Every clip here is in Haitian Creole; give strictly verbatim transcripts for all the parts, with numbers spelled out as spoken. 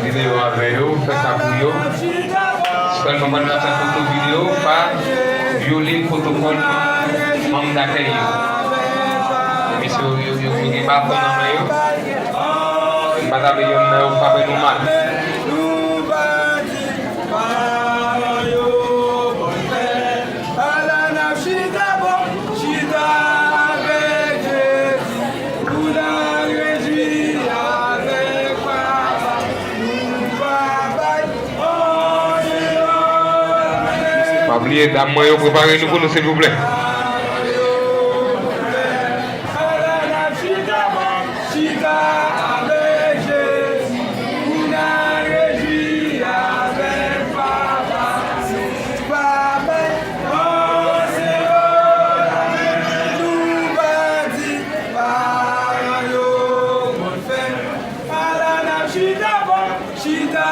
Videyo avè yo, fè sa pou yo. Sèlman pandan n ap fè foto videyo, pa vyole pwotokòl manm dakèy yo. Mesye yo, yo, yo, yo gen baton nan men yo. M pa ta vle yonn nan yo frape nou mal. Ala n ap chita bon, chita avèk Jezi, pou n al rejwi avèk Papa. Nou pa bay anyen. Pa bliye, dam mwen yo prepare nou pou nou, silvouplè. Ala n ap chita bon, chita avèk Jezi, pou n al rejwi avèk Papa. Pa bay anyen yo lamen, nou pa di paran yo konn fè. Ala n ap chita bon, chita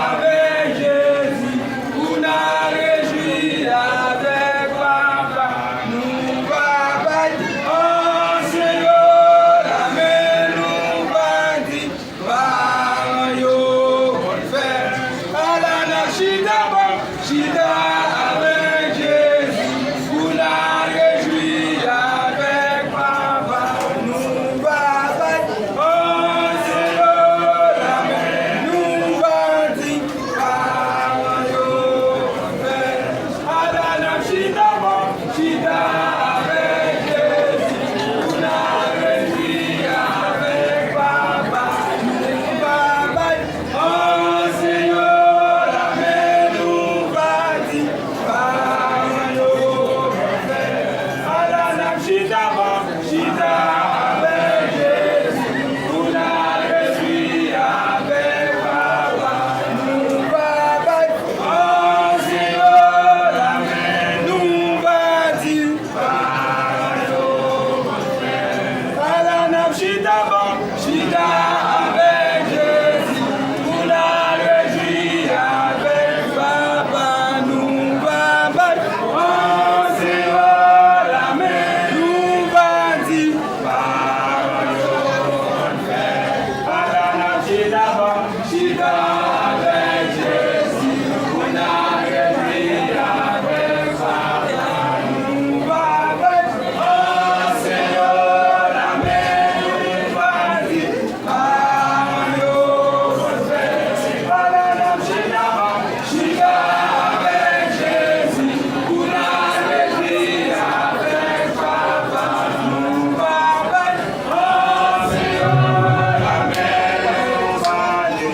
avèk Jezi, pou n al rejwi avèk Papa. Nou pa bay anyen yo lamen, nou pa di paran yo konn fè. Ala n ap chita bon, chita avèk Jezi, pou n al rejwi avèk Papa. Nou pa bay anyen yo lamen, nou pa di paran yo konn fè. Ala n ap chita bon, chita avèk Jezi, pou n al rejwi avèk Papa. Nou pa bay anyen yo lamen, nou pa di paran yo konn fè. Ala n ap chita bon, chita avèk Jezi, pou n al rejwi avèk Papa. Nou pa bay anyen yo lamen, nou pa di paran yo konn fè. Ala n ap chita bon, chita avèk Jezi, pou n al rejwi avèk Papa. Nou pa bay anyen yo lamen, nou pa di paran yo konn fè. Ala n ap chita bon, chita avèk Jezi, pou n al rejwi avèk Papa. Nou pa bay anyen yo lamen, nou pa di paran yo konn fè. Ala n ap chita bon, chita avèk Jezi, pou n al rejwi avèk Papa. Nou pa bay anyen yo lamen, nou pa di